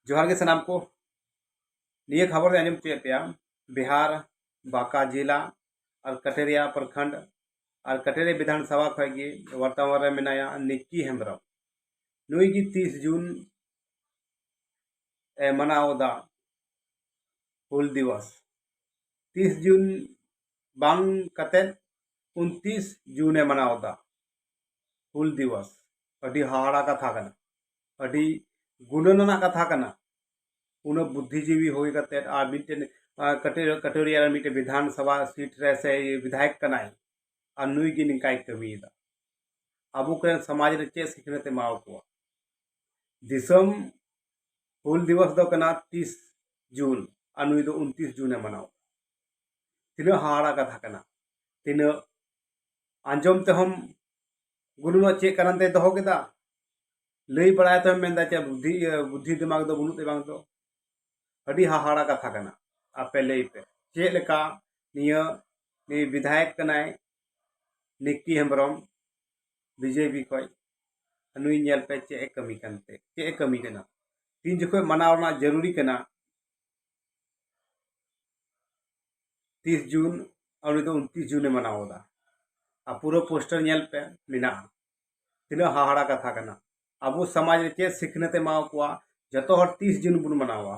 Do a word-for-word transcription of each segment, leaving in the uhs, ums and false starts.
ᱡᱚᱦᱟᱨ ᱜᱮ ᱥᱟᱱᱟᱢ ᱠᱚ᱾ ᱱᱤᱭᱟᱹ ᱠᱷᱚᱵᱚᱨ ᱫᱚ ᱟᱸᱡᱚᱢ ᱦᱚᱪᱚᱭᱮᱫ ᱯᱮᱭᱟ ᱵᱤᱦᱟᱨ ᱵᱟᱸᱠᱟ ᱡᱮᱞᱟ ᱟᱨ ᱠᱟᱴᱮᱨᱤᱭᱟ ᱯᱨᱚᱠᱷᱚᱸᱰ ᱟᱨ ᱠᱟᱴᱮᱨᱤᱭᱟ ᱵᱤᱫᱷᱟᱱ ᱥᱚᱵᱷᱟ ᱠᱷᱚᱱ ᱜᱮ ᱵᱚᱨᱛᱚᱢᱟᱱ ᱨᱮ ᱢᱮᱱᱟᱭᱟ ᱱᱤᱠᱤ ᱦᱮᱢᱵᱨᱚᱢ᱾ ᱱᱩᱭ ᱜᱮ ᱛᱤᱥ ᱡᱩᱱ ᱮ ᱢᱟᱱᱟᱣ ᱮᱫᱟ ᱦᱩᱞ ᱫᱤᱵᱚᱥ᱾ ᱛᱤᱥ ᱡᱩᱱ ᱵᱟᱝ ᱠᱟᱛᱮᱫ ᱩᱱᱛᱤᱥ ᱡᱩᱱ ᱮ ᱢᱟᱱᱟᱣ ᱮᱫᱟ ᱦᱩᱞ ᱫᱤᱵᱚᱥ᱾ ᱟᱹᱰᱤ ᱦᱟᱦᱟᱲᱟ ᱠᱟᱛᱷᱟ ᱠᱟᱱᱟ, ᱟᱹᱰᱤ ᱜᱩᱱᱟᱹᱱ ᱟᱱᱟᱜ ᱠᱟᱛᱷᱟ ᱠᱟᱱᱟ᱾ ᱩᱱᱟᱹᱜ ᱵᱩᱫᱽᱫᱷᱤᱡᱤᱵᱤ ᱦᱩᱭ ᱠᱟᱛᱮᱫ ᱟᱨ ᱢᱤᱫᱴᱮᱱ, ᱟᱸ, ᱠᱟᱴᱮ-, ᱠᱟᱴᱮᱨᱤᱭᱟ ᱨᱮ ᱢᱤᱫᱴᱮᱱ ᱵᱤᱫᱷᱟᱱ ᱥᱚᱵᱷᱟ ᱥᱤᱴ ᱨᱮ ᱥᱮ ᱵᱤᱫᱷᱟᱭᱚᱠ ᱠᱟᱱᱟᱭ, ᱟᱨ ᱱᱩᱭ ᱜᱮ ᱱᱤᱝᱠᱟᱭ ᱠᱟᱹᱢᱤᱭᱮᱫᱟ᱾ ᱟᱵᱚ ᱠᱚᱨᱮᱱ ᱥᱚᱢᱟᱡᱽ ᱨᱮ ᱪᱮᱫ ᱥᱤᱠᱷᱱᱟᱹᱛ ᱮ ᱮᱢᱟᱣ ᱠᱚᱣᱟ? ᱫᱤᱥᱚᱢ ᱦᱩᱞ ᱫᱤᱵᱚᱥ ᱫᱚ ᱠᱟᱱᱟ ᱛᱤᱥ ᱡᱩᱱ, ᱟᱨ ᱱᱩᱭ ᱫᱚ ᱩᱱᱛᱤᱥ ᱡᱩᱱ ᱮ ᱢᱟᱱᱟᱣᱟ᱾ ᱛᱤᱱᱟᱹᱜ ᱦᱟᱦᱟᱲᱟ ᱠᱟᱛᱷᱟ ᱠᱟᱱᱟ, ᱛᱤᱱᱟᱹᱜ ᱟᱸᱡᱚᱢ ᱛᱮᱦᱚᱸ ᱜᱩᱱᱟᱹᱱᱚᱜ ᱪᱮᱫ ᱠᱟᱨᱚᱱ ᱛᱮᱭ ᱫᱚᱦᱚ ᱠᱮᱫᱟ? ᱞᱟᱹᱭ ᱵᱟᱲᱟᱭ ᱛᱮᱦᱚᱸ ᱢᱮᱱᱫᱟ ᱪᱮᱫ ᱵᱩᱫᱽᱫᱷᱤ, ᱤᱭᱟᱹ, ᱵᱩᱫᱽᱫᱷᱤ ᱫᱤᱢᱟᱜᱽ ᱫᱚ ᱵᱟᱹᱱᱩᱜ ᱛᱮ ᱵᱟᱝ ᱫᱚ? ᱟᱹᱰᱤ ᱦᱟᱦᱟᱲᱟ ᱠᱟᱛᱷᱟ ᱠᱟᱱᱟ᱾ ᱟᱯᱮ ᱞᱟᱹᱭ ᱯᱮ, ᱪᱮᱫ ᱞᱮᱠᱟ ᱱᱤᱭᱟᱹ, ᱱᱤᱭᱟᱹ ᱵᱤᱫᱷᱟᱭᱚᱠ ᱠᱟᱱᱟᱭ ᱱᱤᱠᱤ ᱦᱮᱢᱵᱨᱚᱢ, ᱵᱤᱡᱮᱯᱤ ᱠᱷᱚᱡ, ᱱᱩᱭ ᱧᱮᱞ ᱯᱮ ᱪᱮᱫ ᱮ ᱠᱟᱹᱢᱤ ᱠᱟᱱᱛᱮ, ᱪᱮᱫ ᱮ ᱠᱟᱹᱢᱤ ᱠᱟᱱᱟ? ᱛᱤᱱ ᱡᱚᱠᱷᱚᱡ ᱢᱟᱱᱟᱣ ᱨᱮᱱᱟᱜ ᱡᱟᱹᱨᱩᱨᱤ ᱠᱟᱱᱟ, ᱛᱤᱥ ᱡᱩᱱ, ᱟᱨ ᱩᱱᱤ ᱫᱚ ᱩᱱᱛᱤᱥ ᱡᱩᱱ ᱮ ᱢᱟᱱᱟᱣ ᱮᱫᱟ᱾ ᱟᱨ ᱯᱩᱨᱟᱹ ᱯᱳᱥᱴᱟᱨ ᱧᱮᱞ ᱯᱮ, ᱢᱮᱱᱟᱜᱼᱟ᱾ ᱛᱤᱱᱟᱹᱜ ᱦᱟᱦᱟᱲᱟ ᱠᱟᱛᱷᱟ ᱠᱟᱱᱟ᱾ ᱟᱵᱚ ᱥᱚᱢᱟᱡᱽ ᱨᱮ ᱪᱮᱫ ᱥᱤᱠᱷᱱᱟᱹᱛ ᱮ ᱮᱢᱟ ᱠᱚᱣᱟ? ᱡᱚᱛᱚ ᱦᱚᱲ ᱛᱤᱥ ᱡᱩᱱ ᱵᱚᱱ ᱢᱟᱱᱟᱣᱟ᱾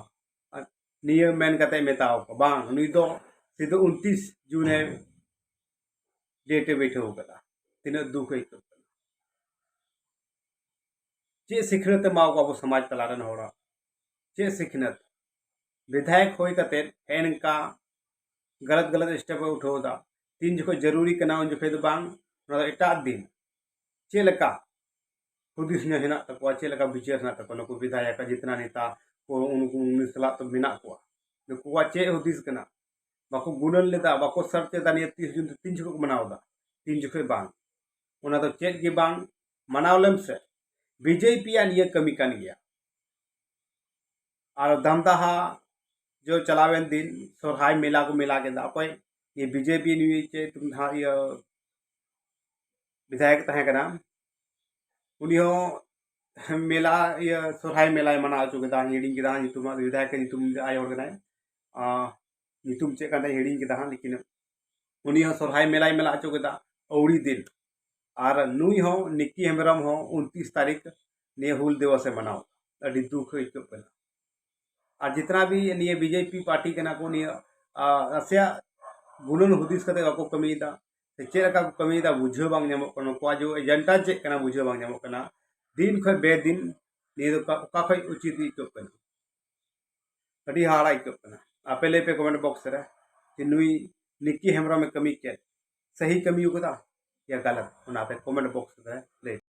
ᱟᱨ ᱱᱤᱭᱟᱹ ᱢᱮᱱ ᱠᱟᱛᱮ ᱢᱮᱛᱟᱣ ᱠᱚᱣᱟ, ᱵᱟᱝ, ᱱᱩᱭ ᱫᱚ ᱥᱤᱫᱷᱟᱹ ᱩᱱᱛᱤᱥ ᱡᱩᱱ ᱮ ᱰᱮᱴ ᱮ ᱵᱟᱹᱭᱴᱷᱟᱹᱣ ᱠᱟᱫᱟ᱾ ᱛᱤᱱᱟᱹᱜ ᱫᱩᱠ ᱟᱹᱭᱠᱟᱹᱜ ᱠᱟᱱᱟ᱾ ᱪᱮᱫ ᱥᱤᱠᱷᱱᱟᱹᱛ ᱮ ᱮᱢᱟ ᱠᱚᱣᱟ ᱟᱵᱚ ᱥᱚᱢᱟᱡᱽ ᱛᱟᱞᱟ ᱨᱮᱱ ᱦᱚᱲᱟᱜ? ᱪᱮᱫ ᱥᱤᱠᱷᱱᱟᱹᱛ? ᱵᱤᱫᱷᱟᱭᱚᱠ ᱦᱩᱭ ᱠᱟᱛᱮ ᱦᱮᱸ ᱱᱚᱝᱠᱟ ᱜᱟᱞᱟᱛ ᱜᱟᱞᱟᱛ ᱥᱴᱮᱯ ᱮ ᱩᱴᱷᱟᱹᱣ ᱮᱫᱟ᱾ ᱛᱤᱱ ᱡᱚᱠᱷᱚᱡ ᱡᱟᱹᱨᱩᱨᱤ ᱠᱟᱱᱟ ᱩᱱ ᱡᱚᱠᱷᱚᱡ ᱫᱚ ᱵᱟᱝ, ᱚᱱᱟ ᱫᱚ ᱮᱴᱟᱜ ᱫᱤᱱ᱾ ᱪᱮᱫ ᱞᱮᱠᱟ ᱦᱩᱫᱤᱥ ᱧᱚᱜ ᱦᱮᱱᱟᱜ ᱛᱟᱠᱚᱣᱟ, ᱪᱮᱫ ᱞᱮᱠᱟ ᱵᱤᱪᱟᱹᱨ ᱦᱮᱱᱟᱜ ᱛᱟᱠᱚᱣᱟ ᱱᱩᱠᱩ ᱵᱤᱫᱷᱟᱭᱚᱠ, ᱡᱤᱛᱱᱟ ᱱᱮᱛᱟ ᱠᱚ, ᱩᱱᱠᱩ ᱩᱱᱤ ᱥᱟᱞᱟᱜ ᱛᱚ ᱢᱮᱱᱟᱜ ᱠᱚᱣᱟ᱾ ᱱᱩᱠᱩᱣᱟᱜ ᱪᱮᱫ ᱦᱩᱫᱤᱥ ᱠᱟᱱᱟ? ᱵᱟᱠᱚ ᱜᱩᱱᱟᱹᱱ ᱞᱮᱫᱟ, ᱵᱟᱠᱚ ᱥᱟᱨᱪ ᱮᱫᱟ ᱱᱤᱭᱟᱹ ᱛᱤᱥ ᱡᱩᱱ ᱛᱤᱱ ᱡᱚᱠᱷᱚᱡ ᱠᱚ ᱢᱟᱱᱟᱣ ᱮᱫᱟ, ᱛᱤᱱ ᱡᱚᱠᱷᱚᱡ ᱵᱟᱝ᱾ ᱚᱱᱟ ᱫᱚ ᱪᱮᱫ ᱜᱮ ᱵᱟᱝ, ᱢᱟᱱᱟᱣ ᱞᱮᱢ ᱥᱮ᱾ ᱵᱤᱡᱮᱯᱤ ᱭᱟᱜ ᱱᱤᱭᱟᱹ ᱠᱟᱹᱢᱤ ᱠᱟᱱ ᱜᱮᱭᱟ᱾ ᱟᱨ ᱫᱟᱢᱫᱟᱦᱟ ᱡᱚ ᱪᱟᱞᱟᱣᱮᱱ ᱫᱤᱱ ᱥᱚᱨᱦᱟᱭ ᱢᱮᱞᱟ ᱠᱚ ᱢᱮᱞᱟ ᱠᱮᱫᱟ᱾ ᱚᱠᱚᱭ ᱱᱤᱭᱟᱹ ᱵᱤᱡᱮᱯᱤ ᱱᱩᱭ ᱪᱮᱫ ᱛᱩᱢ ᱫᱷᱟ-, ᱤᱭᱟᱹ ᱵᱤᱫᱷᱟᱭᱚᱠ ᱛᱟᱦᱮᱸ ᱠᱟᱱᱟ, ᱩᱱᱤ ᱦᱚᱸ ᱢᱮᱞᱟ, ᱤᱭᱟᱹ, ᱥᱚᱨᱦᱟᱭ ᱢᱮᱞᱟᱭ ᱢᱟᱱᱟᱣ ᱦᱚᱪᱚ ᱠᱮᱫᱟ, ᱦᱤᱲᱤᱧ ᱠᱮᱫᱟ ᱦᱟᱸᱜ ᱧᱩᱛᱩᱢ, ᱵᱤᱫᱷᱟᱭᱚᱠ ᱧᱩᱛᱩᱢ ᱟᱭᱳ ᱦᱚᱲ ᱠᱟᱱᱟᱭ, ᱟᱸ, ᱧᱩᱛᱩᱢ ᱪᱮᱫ ᱠᱟᱱ ᱛᱟᱭᱟ ᱦᱤᱲᱤᱧ ᱠᱮᱫᱟ ᱦᱟᱸᱜ, ᱞᱮᱠᱤᱱ ᱩᱱᱤ ᱦᱚᱸ ᱥᱚᱨᱦᱟᱭ ᱢᱮᱞᱟᱭ ᱢᱮᱞᱟ ᱦᱚᱪᱚ ᱠᱮᱫᱟ ᱟᱹᱣᱲᱤ ᱫᱤᱱ᱾ ᱟᱨ ᱱᱩᱭ ᱦᱚᱸ, ᱱᱤᱠᱤ ᱦᱮᱢᱵᱨᱚᱢ ᱦᱚᱸ ᱩᱱᱛᱤᱥ ᱛᱟᱹᱨᱤᱠᱷ ᱱᱤᱭᱟᱹ ᱦᱩᱞ ᱫᱤᱵᱚᱥ ᱮ ᱢᱟᱱᱟᱣ᱾ ᱟᱹᱰᱤ ᱫᱩᱠ ᱟᱹᱭᱠᱟᱹᱜ ᱠᱟᱱᱟ᱾ ᱟᱨ ᱡᱤᱛᱱᱟ ᱵᱷᱤ ᱱᱤᱭᱟᱹ ᱵᱤᱡᱮᱯᱤ ᱯᱟᱨᱴᱤ ᱠᱟᱱᱟ ᱠᱚ, ᱱᱤᱭᱟᱹ, ᱟ, ᱱᱟᱥᱮᱭᱟᱜ ᱜᱩᱱᱟᱹᱱ ᱦᱩᱫᱤᱥ ᱠᱟᱛᱮ ᱵᱟᱠᱚ ᱠᱟᱹᱢᱤᱭᱮᱫᱟ, ᱥᱮ ᱪᱮᱫ ᱞᱮᱠᱟ ᱠᱚ ᱠᱟᱹᱢᱤᱭᱮᱫᱟ ᱵᱩᱡᱷᱟᱹᱣ ᱵᱟᱝ ᱧᱟᱢᱚᱜ ᱠᱟᱱᱟ, ᱱᱩᱠᱩᱣᱟᱜ ᱡᱮ ᱮᱡᱮᱱᱰᱟ ᱪᱮᱫ ᱠᱟᱱᱟ ᱵᱩᱡᱷᱟᱹᱣ ᱵᱟᱝ ᱧᱟᱢᱚᱜ ᱠᱟᱱᱟ᱾ ᱫᱤᱱ ᱠᱷᱚᱱ ᱵᱮ ᱫᱤᱱ ᱱᱤᱭᱟᱹ ᱫᱚ ᱚᱠᱟ, ᱚᱠᱟ ᱠᱷᱚᱱ ᱩᱪᱤᱛ ᱟᱹᱭᱠᱟᱹᱜ ᱠᱟᱱᱟ? ᱟᱹᱰᱤ ᱦᱟᱦᱟᱲᱟ ᱟᱹᱭᱠᱟᱹᱜ ᱠᱟᱱᱟ᱾ ᱟᱯᱮ ᱞᱟᱹᱭ ᱯᱮ ᱠᱚᱢᱮᱱᱴ ᱵᱚᱠᱥ ᱨᱮ ᱡᱮ ᱱᱩᱭ ᱱᱤᱠᱤ ᱦᱮᱢᱵᱨᱚᱢᱮ ᱠᱟᱹᱢᱤ ᱠᱮᱫ, ᱥᱟᱹᱦᱤ ᱠᱟᱹᱢᱤ ᱠᱟᱫᱟ ᱭᱟ ᱜᱟᱞᱟᱛ, ᱚᱱᱟ ᱟᱯᱮ ᱠᱚᱢᱮᱱᱴ ᱵᱚᱠᱥ ᱨᱮ ᱞᱟᱹᱭ ᱯᱮ᱾